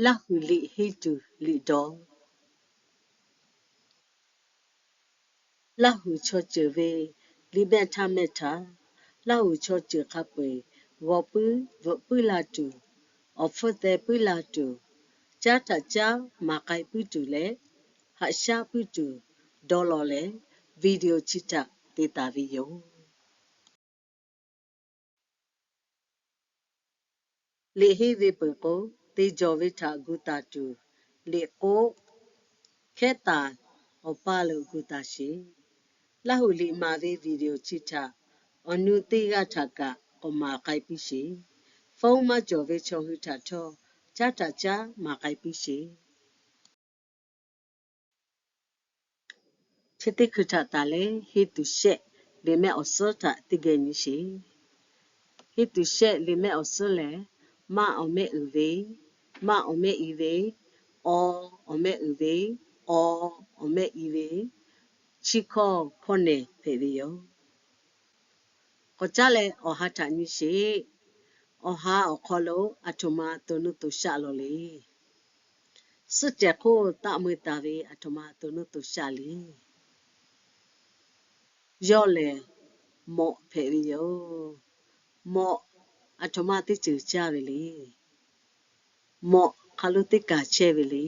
Laˇ huˍ liꞈ henˇ tuˬ liꞈ daw. Laˇ huˍ chaw ceuˬ ve liꞈ mehˆ htaˇ mehˆ htaꞈ, Laˇ huˍ chaw ceuˬ hk'a peu-eˬ g'aw puiˉ bvuhꞈ puiˉ la tuˬ, awˬ hpfuhˇ teh puiˉ la tuˬ, caˉ htaꞈ caˉ maˍ k'ai puiˉ tuˬ leh, haꞈ shaˉ puiˉ tuˬ dawˇ law leh, video chi htaꞈ te taˍ ve yoˬ. Liꞈ henˇ ve peuˬ k'o, te jawˬ ve htaꞈ gu taˍ tuˬ, liꞈ k'oˆ hkehˉ taˍ awˬ paˇ lo gu taˍ sheˍ. Laˇ huˍ liꞈ maˍ ve video chi htaꞈ awˬ nu teˇ g'aˇ htaꞈ kaꞈ k'awꞈ maˍ k'ai piˇ sheˍ. Phone maˇ cawˬ ve chaw hui htaꞈ htawˇ, caˉ htaꞈ caˉ maˍ k'ai piˇ sheˍ. Chi teˇ hkui htaꞈ taˍ leh, henˇ tuˬ shehˆ liꞈ mehˆ awˬ suhˉ htaꞈ teˇ geh nyi sheˍ. Henˇ tuˬ shehˆ liꞈ mehˆ awˬ suhˉ lehˬ, maˇ awˬ mehˆ uiˍ ve, maˇ awˬ mehˆ i ve, aw awˬ mehˆ uiˍ ve, aw awˬ mehˆ i ve, chi hkawˇ hpawˇ nehˬ hpehꞈ ve yoˬ. K'awꞈ caˉ leh awˬ ha htaꞈ nyi sheˍ. Awˬ ha awˬ hk'aw lo aˬ htoꞈ ma to nuˇ to shaˆ law le. Suhˆ cehˬ hk'oˆ taˆ mui taˍ ve aˬ htoꞈ ma to nuˇ to shaˆ le. Yawˇ lehˬ, mawꞈ hpehꞈ ve yoˬ. Mawꞈ aˬ htoꞈ ma teˇ ceuˬ caˇ ve le. Mawꞈ hk'aˬ lo teˇ kaˬ chehˇ ve le.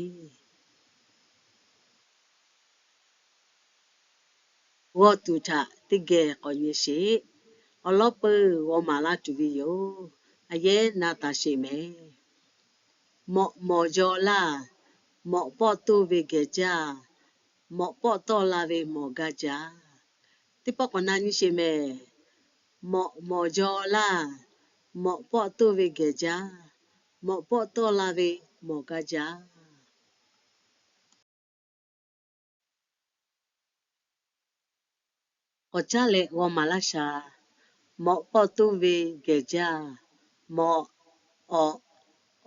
G'aw tuˬ htaꞈ teˇ geh k'awꞈ nyi sheˍ. Awˬ lawn peuˬ g'aw maˍ laˇ tuˬ ve yoˬ. A yehˉ na taˍ sheˍ mehˍ. Mawꞈ mawˬ jaw laˇ. Mawꞈ pawˆ toˇ ve gehˬ jaˇ. Mawꞈ pawˆ tawˆ la ve mawˬ gaˇ jaˇ. Teˇ pawˆ k'awꞈ na nyi sheˍ mehˍ. Mawꞈ mawˬ jaw laˇ. Mawꞈ pawˆ toˇ ve gehˬ jaˇ. Mawꞈ pawˆ tawˆ la ve mawˬ gaˇ jaˇ. K'awꞈ caˉ leh g'aw maˍ laˇ shaˍ. Mawꞈ pawˆ toˇ ve gehˬ jaˇ. Mawꞈ, awꞈ,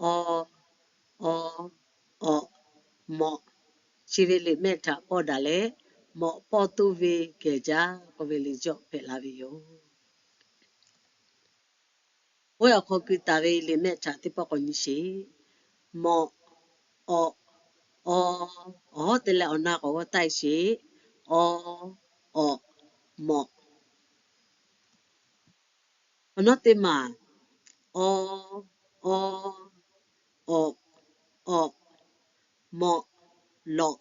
aw, aw, awꞈ, mawꞈ. Chi ve liꞈ mehˆ htaꞈ pawˇ daꞈ leh, mawꞈ pawˆ toˇ ve gehˬ jaˇ k'oˆ ve liꞈ jawˆ hpehꞈ la ve yoˬ. Oˇ ve awˬ hk'aw keu taˍ ve liꞈ mehˆ htaꞈ teˇ pawˆ k'awꞈ nyi sheˍ. Mawꞈ, awꞈ, aw, awˬ hawˉ te leh awˬ na k'awꞈ g'aw taˆ sheˍ. Aw, awꞈ, mawꞈ. Awˬ nawˉ teˇ maˬ, aw, aw, awꞈ, awꞈ, mawꞈ, lawꞈ,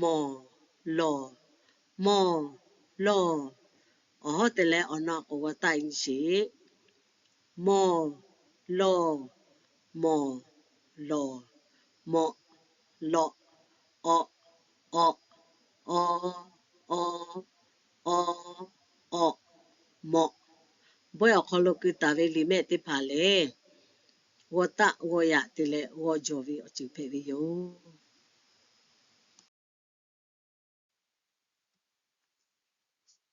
mawˬ, lawˬ, mawˬ, lawˬ. Awˬ hawˉ te leh awˬ na k'awꞈ g'aw taˆ nyi sheˍ. Mawˬ, lawˬ, mawˬ, lawˬ, mawꞈ, lawꞈ, awꞈ, awꞈ, aw, aw, aw, awꞈ, mawꞈ. Bawehˇ awˬ hk'aw lo keu taˍ ve liꞈ mehˆ teˇ hpaˍ lehˬ, g'aw taˆ g'aw yaꞈ te leh g'aw jawˬ ve awˬ ceuˬ hpehꞈ ve yoˬ.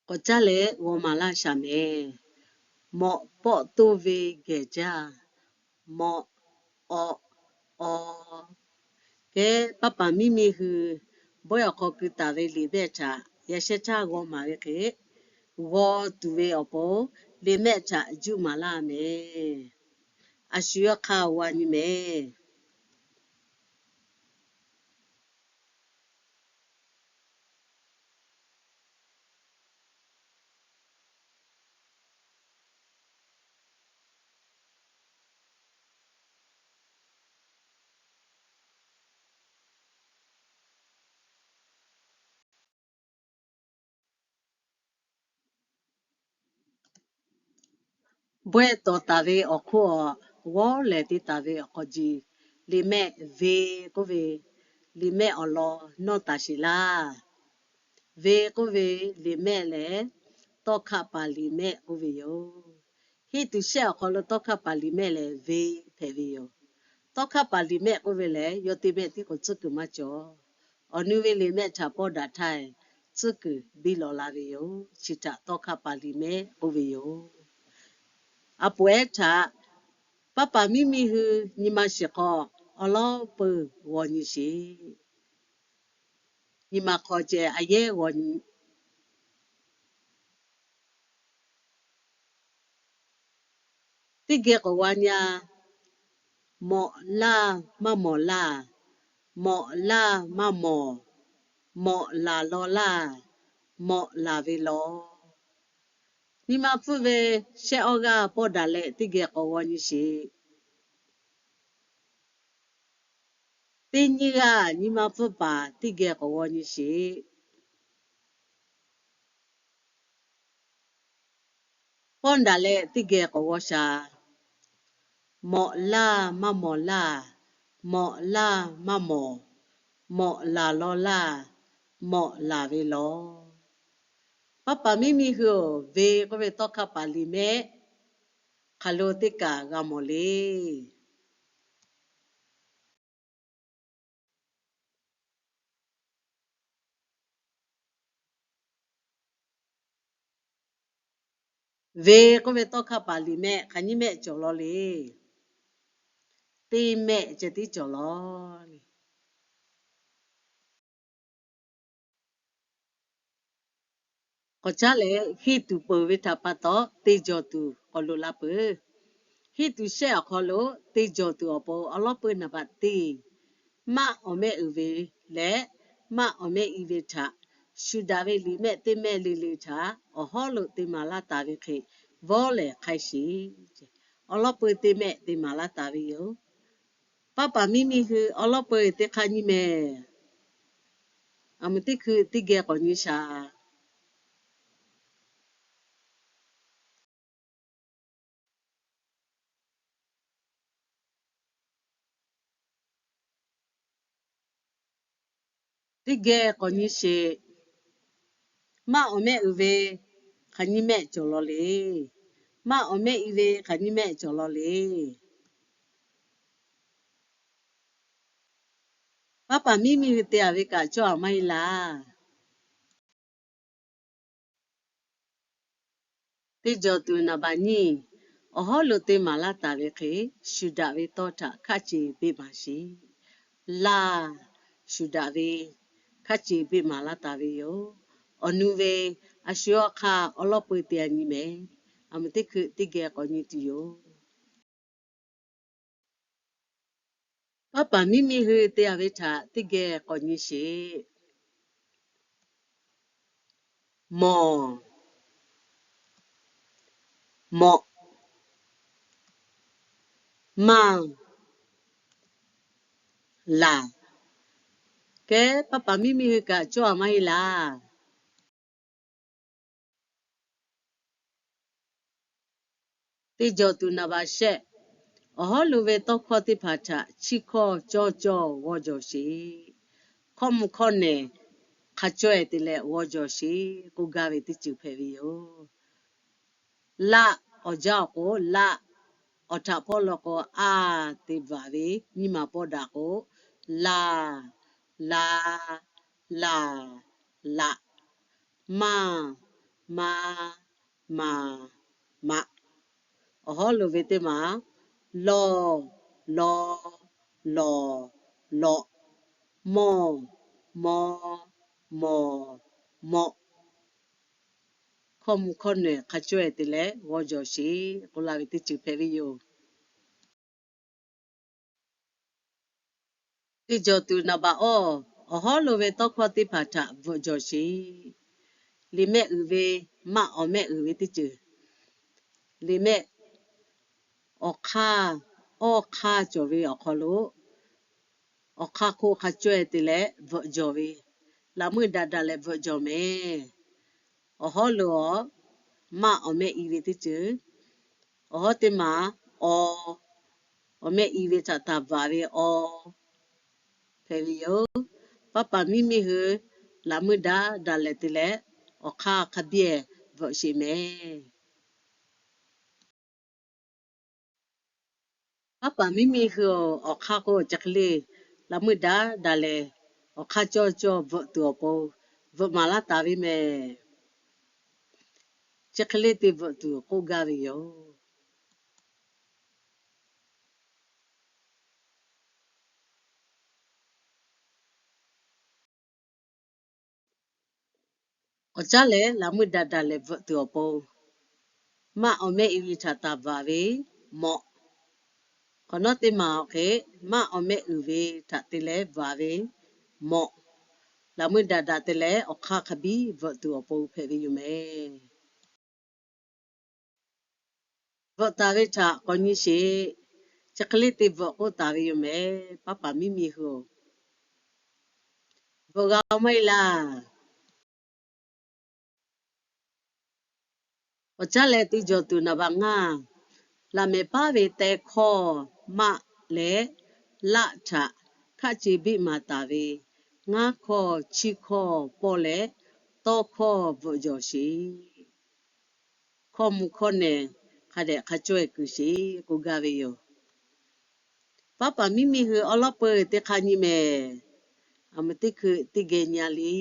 K'awꞈ caˉ leh g'aw maˍ laˇ shaˍ mehˍ. Mawꞈ pawˆ toˇ ve gehˬ jaˇ. Mawꞈ, awꞈ, aw. Kehˉ, paˇ paˍ miˇ miˇ hui bawehˇ awˬ hk'aw keu taˍ ve liꞈ mehˆ htaꞈ yaꞈ sheh htaˇ g'aw maˍ ve hk'e, g'aw tuˬ ve awˬ pon liꞈ mehˆ htaꞈ juˇ maˍ laˇ mehˍ. A shu yawˇ hk'aˇ g'a nyi mehˍ. Bawehˇ tawˍ taˍ ve awˬ hk'oˆ awˬ g'awˇ lehˬ te taˍ ve awˬ hk'aw ji, liꞈ mehˆ ve k'oˆ ve, liꞈ mehˆ awˬ lawn nawˇ taˍ sheˍ laˇ. Ve k'oˆ ve liꞈ mehˆ lehˬ, tawˇ hkaˆ paˍ liꞈ mehˆ k'oˆ ve yoˬ. Henˇ tuˬ shehˆ awˬ hk'aw lo tawˇ hkaˆ paˍ liꞈ mehˆ lehˬ ve hpehꞈ ve yoˬ. Tawˇ hkaˆ paˍ liꞈ mehˆ k'oˆ ve lehˬ, yawˇ te mehˆ tiˉ k'o tcuhˉ kuiˬ maˇ cawˬ. Awˬ nu ve liꞈ mehˆ htaꞈ pawˇ daꞈ htaˇ, tcuhˉ kuiˬ biˇ lawꞈ la ve yoˬ. Chi htaꞈ tawˇ hkaˆ paˍ liꞈ mehˆ k'oˆ ve yoˬ. A poˍ ehˉ htaꞈ paˇ paˍ miˇ miˇ hui nyi ma shiˍ hk'aw awˬ lawn peuˬ g'aw nyi sheˍ. Nyi ma hk'aw ceh a yehˉ g'aw nyi. Teˇ geh k'awꞈ g'a nyi a. Mawꞈ laˇ maˇ mawˬ laˇ, mawꞈ laˇ maˇ mawˬ, mawꞈ laˬ law laˇ, mawꞈ laˬ ve law. Nyi ma pfuhˇ ve shehˆ awˇ g'aˇ pawˇ daꞈ leh teˇ geh k'awꞈ g'aw nyi sheˍ. Teˇ nyiˇ g'aˇ nyi ma pfuhˇ paˍ teˇ geh k'awꞈ g'aw nyi sheˍ. Pawˇ daꞈ leh teˇ geh k'awꞈ g'aw shaˍ. Mawꞈ laˇ maˇ mawˬ laˇ, mawꞈ laˇ maˇ mawˬ, mawꞈ laˬ law laˇ, mawꞈ laˬ ve law. Paˉ paˍ miˇ miˇ hui-oˬ, ve k'oˆ ve tawˇ hkawˇ paˍ liꞈ mehˆ hk'aˬ lo teˇ kaꞈ g'a mawˬ le. Ve k'oˆ ve tawˇ hkawˇ paˍ liꞈ mehˆ hk'aˬ nyiˇ mehˆ cawˬ law le. Teˇ mehˆ ceh tiˉ cawˬ law le. K'awꞈ caˉ leh henˇ tuˬ peuˬ ve htaꞈ pa taw, te jawˬ tuˬ k'awꞈ loꞈ la peuˬ. Henˇ tuˬ shehˆ awˬ hk'aw lo te jawˬ tuˬ awˬ pon awˉ lawˉ peu naˍ baꞈ teˇ, maˆ awˬ mehˆ uiˍ ve leh maˆ awˬ mehˆ i ve htaꞈ shu daꞈ ve liꞈ mehˆ teˇ mehˆ le le htaꞈ awˬ hawˉ lo te maˍ laˇ taˍ ve hk'e, vawˇ lehˬ hk'ai sheˍ. Awˉ lawˉ peu teˇ mehˆ te maˍ laˇ taˍ ve yoˬ. Paˉ paˍ miˇ miˇ hui awˉ lawˉ peu teˇ hk'aˇ nyi mehˍ. Aˬ meuˍ teˇ hkui teˇ geh k'awꞈ nyi shaˍ. Teˇ geh k'awꞈ nyi sheˍ. Maˆ awˬ mehˆ uiˍ ve hk'aˬ nyiˇ mehˆ cawˬ law le. Maˆ awˬ mehˆ i ve hk'aˬ nyiˇ mehˆ cawˬ law le. Paˉ paˍ miˇ miˇ hui te-a ve kaꞈ cawˇ-a maˇ heˆ laˇ. Teˇ jawˬ tuˬ naˍ baꞈ nyiˇ, awˬ hawˉ lo te maˍ laˇ taˍ ve hk'e, shu daꞈ ve tawˇ htaꞈ hkaˆ ceˬ beˆ maˍ sheˍ. Laˇ, shu daꞈ ve hkaˆ ceˬ beˆ maˍ laˇ taˍ ve yoˬ. Awˬ nu ve a shu awˬ hk'aˇ awˉ lawˉ peu te-a nyi mehˍ. Aˬ meuˍ teˇ hkui teˇ geh k'awꞈ nyi tuˬ yoˬ. Paˉ paˍ miˇ miˇ hui te-a ve htaꞈ teˇ geh k'awꞈ nyi sheˍ. Mawˬ, mawꞈ, maˇ, laˬ. Kehˉ, paˉ paˍ miˇ miˇ hui kaꞈ cawˇ-a maˇ heˆ laˇ. Teˇ jawˬ tuˬ naˍ baꞈ shehˆ, awˬ hawˉ lo ve tawˇ hkawˇ teˇ hpaˍ htaꞈ chiˇ hkawˇ cawˇ cawˇ g'aw jawˬ sheˍ. Hkawˇ mvuh hkawˇ nehˬ hk'a caweh te leh g'aw jawˬ sheˍ k'oˆ gaˇ ve teˇ ceuˬ hpehꞈ ve yoˬ. Laˆ, awˬ jaˇ awˬ k'o laˆ, awˬ htaꞈ hpawˇ law k'o a te bvuhꞈ ve nyiˇ maˬ pawˇ daꞈ k'o, laˬ, la, laˬ, laꞈ, maˇ, ma, maˍ, maꞈ. Awˬ hawˉ lo ve teˇ maˬ, lawˬ, law, lawˬ, lawꞈ, mawˬ, maw, mawˍ, mawꞈ. Hkawˇ mvuh hkawˇ nehˬ hk'a caweh te leh g'aw jawˬ sheˍ k'oˆ laˇ ve teˇ ceuˬ hpehꞈ ve yoˬ. Teˇ jawˬ tuˬ naˍ baꞈ awˇ, awˬ hawˉ lo ve tawˇ hkawˇ teˇ hpaˍ htaꞈ bvuhꞈ jawˬ sheˍ. Liꞈ mehˆ uiˍ ve, maˆ awˬ mehˆ uiˍ ve teˇ ceuˬ. Liꞈ mehˆ awˬ hk'aˇ, awˇ hk'aˇ cawˬ ve awˬ hk'aw lo, awˬ hk'aˇ hk'oˆ hk'a caweh te leh bvuhꞈ jawˬ ve, laꞈ meuˇ daꞈ daꞈ leh bvuhꞈ jawˬ mehˍ. Awˬ hawˉ lo awˬ, maˆ awˬ mehˆ i ve teˇ ceuˬ. Awˬ hawˉ teˇ maˬ, aw, awˬ mehˆ i ve htaꞈ taˍ bvuhꞈ ve aw hpehꞈ ve yoˬ. Paˉ paˍ miˇ miˇ hui laꞈ meuˇ daꞈ daꞈ leh te leh awˬ hk'aˇ hk'a biˇ bvuhꞈ sheˍ mehˍ. Paˉ paˍ miˇ miˇ hui-oˬ, awˬ hk'aˇ k'o chi hk'e le, laꞈ meuˇ daꞈ daꞈ leh awˬ hk'aˇ cawˇ cawˇ bvuhꞈ tuˬ awˬ pon bvuhꞈ maˍ laˇ taˍ ve mehˍ. Chi hk'e le te bvuhꞈ tuˬ k'oˆ gaˇ ve yoˬ. Awˬ caˉ leh laꞈ meuˇ daꞈ daꞈ leh bvuhꞈ tuˬ awˬ pon, maˆ awˬ mehˆ i ve htaꞈ taˍ bvuhꞈ ve mawꞈ. K'awꞈ nawˉ teˇ maˬ awˬ hk'e, maˆ awˬ mehˆ uiˍ ve htaꞈ te leh bvuhꞈ ve mawꞈ, laꞈ meuˇ daꞈ daꞈ te leh awˬ hk'aˇ hk'a biˇ bvuhꞈ tuˬ awˬ pon hpehꞈ ve yoˬ mehˍ. Bvuhꞈ taˍ ve htaꞈ k'awꞈ nyi sheˍ. Chi hk'e le te bvuhꞈ k'oˆ taˍ ve yoˬ mehˍ, paˉ paˍ miˇ miˇ hui-oˬ, bvuhꞈ g'a maˇ heˆ laˇ. Awˬ caˉ leh teˇ jawˬ tuˬ naˍ baꞈ ngaˇ, laꞈ mehˍ paˉ ve teh hkawˇ maˆ leh laˆ htaꞈ hkaˆ ce biˆ maˍ taˍ ve ngaˇ hkawˇ chiˇ hkawˇ pawˇ leh tawˇ hkawˇ bvuhꞈ jawˬ sheˍ. Hkawˇ mvuh hkawˇ nehˬ hk'a dehꞈ hk'a caweh kuiˬ sheˍ k'oˆ gaˇ ve yoˬ. Paˉ paˍ miˇ miˇ hui awˉ lawˉ peuˬ teˇ hk'aˇ nyi mehˍ. Aˬ meuꞈ teˇ hkui teˇ geh nyi a le.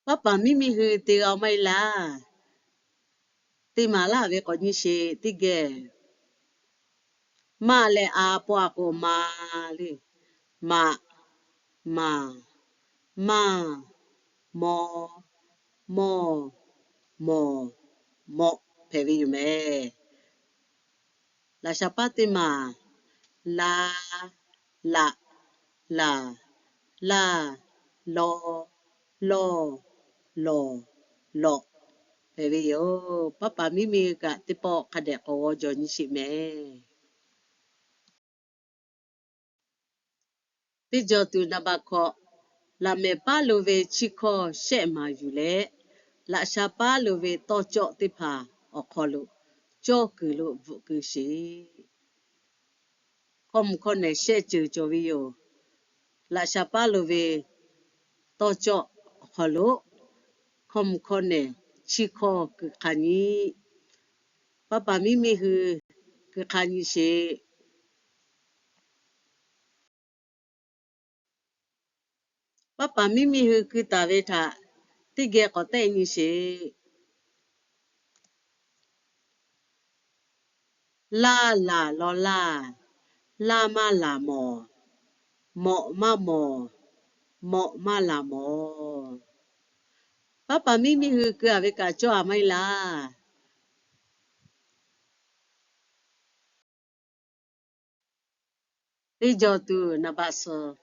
Paˉ paˍ miˇ miˇ hui te g'a maˇ heˆ laˇ. Teˇ maˬ laˇ ve k'awꞈ nyi sheˍ teˇ geh. Maˇ leh a pawˆ a k'o ma le. Maꞈ, maˬ, maˇ, maw, mawˇ, mawˬ, mawꞈ hpehꞈ ve yoˬ mehˍ. Laꞈ sha paˉ teˇ maˬ, la, laꞈ, laˬ, laˇ, law, lawˇ, lawˬ, lawꞈ hpehꞈ ve yoˬ. Paˉ paˍ miˇ miˇ hui kaꞈ teˇ pawˆ hk'a dehꞈ k'awꞈ g'aw jawˬ nyi sheˍ mehˍ. Teˇ jawˬ tuˬ naˍ baꞈ hkawꞈ, laꞈ mehˍ paˉ lo ve chiˇ hkawˇ shehˆ maˍ yuˬ leh, laꞈ sha paˉ lo ve tawˇ cawˆ teˇ hpaˍ awˬ hk'aw lo cawˇ kuiˬ lo bvuhꞈ keu sheˍ. Hkawˇ mvuh hkawˇ nehˬ shehˆ ceuˬ cawˬ ve yoˬ. Laꞈ sha paˉ lo ve tawˇ cawˆ awˬ hk'aw lo hkawˇ mvuh hkawˇ nehˬ chiˇ hkawˇ keu hk'a nyi. Paˉ paˍ miˇ miˇ hui keu hk'a nyi sheˍ. Paˉ paˍ miˇ miˇ hui keu taˍ ve htaꞈ teˇ geh k'awꞈ tehˆ nyi sheˍ. Laˇ laˬ law laˇ, laˇ maˇ laˬ mawˬ, mawꞈ maˇ mawˬ, mawꞈ maˇ laˬ mawˬ. Paˉ paˍ miˇ miˇ hui keu a ve kaꞈ cawˇ a maˇ heˆ laˇ. Teˇ jawˬ tuˬ naˍ baꞈ suhˍ,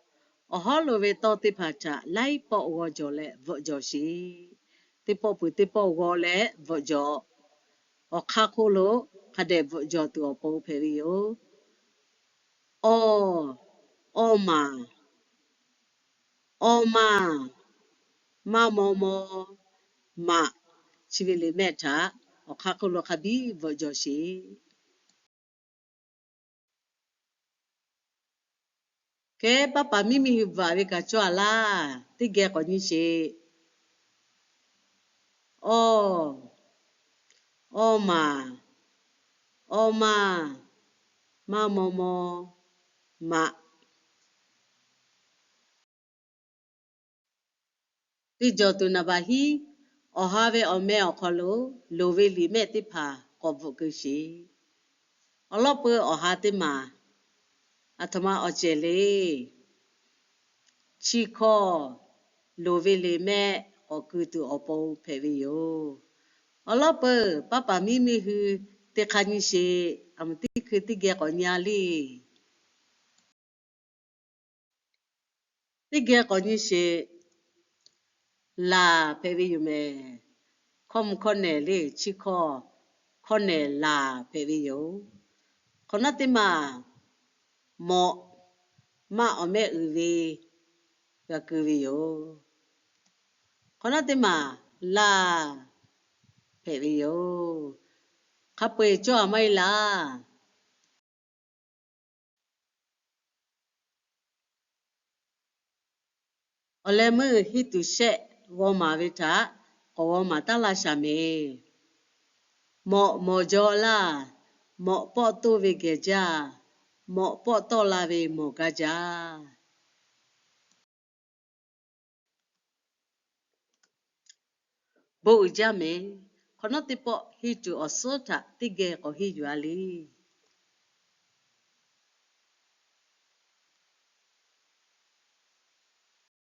awˬ hawˉ lo ve tawˇ teˇ hpaˍ htaꞈ laiˉ pawˆ g'aw jawˬ leh bvuhꞈ jawˬ sheˍ. Teˇ pawˆ peuˬ teˇ pawˆ g'aw leh bvuhꞈ jawˬ. Awˬ hk'aˇ hk'oˆ lo hk'a dehꞈ bvuhꞈ jawˬ tuˬ awˬ pon hpehꞈ ve yoˬ. Awˇ, awˇ maˬ, awˇ maˇ, maˇ maw maw, maꞈ, chi ve liꞈ mehˆ htaꞈ awˬ hk'aˇ hk'oˆ lo hk'a biˇ bvuhꞈ jawˬ sheˍ. Kehˉ paˉ paˍ miˇ miˇ hui bvuhꞈ ve kaꞈ cawˇ a laˇ. Teˇ geh k'awꞈ nyi sheˍ. Awˇ, awˇ maˬ, awˇ maˇ, maˇ maw maw, maꞈ. Teˇ jawˬ tuˬ naˍ baꞈ hiˉ, awˬ ha ve awˬ meh awˬ hk'aw lo loˍ ve liꞈ mehˆ teˇ hpaˍ k'awꞈ bvuhꞈ keu sheˍ. Awˬ lawˉ peuˬ awˬ ha teˇ maˬ, aˬ htoꞈ ma awˬ cehˬ le. Chi hkawˇ loˍ ve liꞈ mehˆ k'awꞈ keu tuˬ awˬ pon hpehꞈ ve yoˬ. Awˬ lawˉ peuˬ paˉ paˍ miˇ miˇ hui teˇ hk'a nyi sheˍ. Aˬ meuꞈ teˇ hkui teˇ geh k'awꞈ nyi a le. Teˇ geh k'awꞈ nyi sheˍ. Laˬ hpehꞈ ve yoˬ mehˍ. Hkawˇ mvuh hkawˇ nehˬ le chi hkawˇ, hkawˇ nehˬ laˬ hpehꞈ ve yoˬ. Hk'awꞈ nawˉ teˇ maˬ, mawꞈ, maˇ awˬ mehˆ uiˍ ve g'a keu ve yoˬ. Hk'awꞈ nawˉ teˇ maˬ, laˬ hpehꞈ ve yoˬ. Hk'a peu-eˬ cawˇ a maˇ heˆ laˇ. Awˬ leh meuˇ henˇ tuˬ shehˆ g'aw maˍ ve htaꞈ k'awꞈ g'aw maˍ taˉ laˇ shaˍ mehˍ. Mawꞈ mawˬ jaw laˇ, mawꞈ pawˆ toˇ ve geh jaˇ, mawꞈ pawˆ tawˆ la ve mawˬ gaˇ jaˇ. Bon uiˍ jaˇ mehˍ. Hk'awꞈ nawˉ teˇ pawˆ henˇ tuˬ awˬ suhˉ htaꞈ teˇ geh k'awꞈ henˇ yuˬ a le.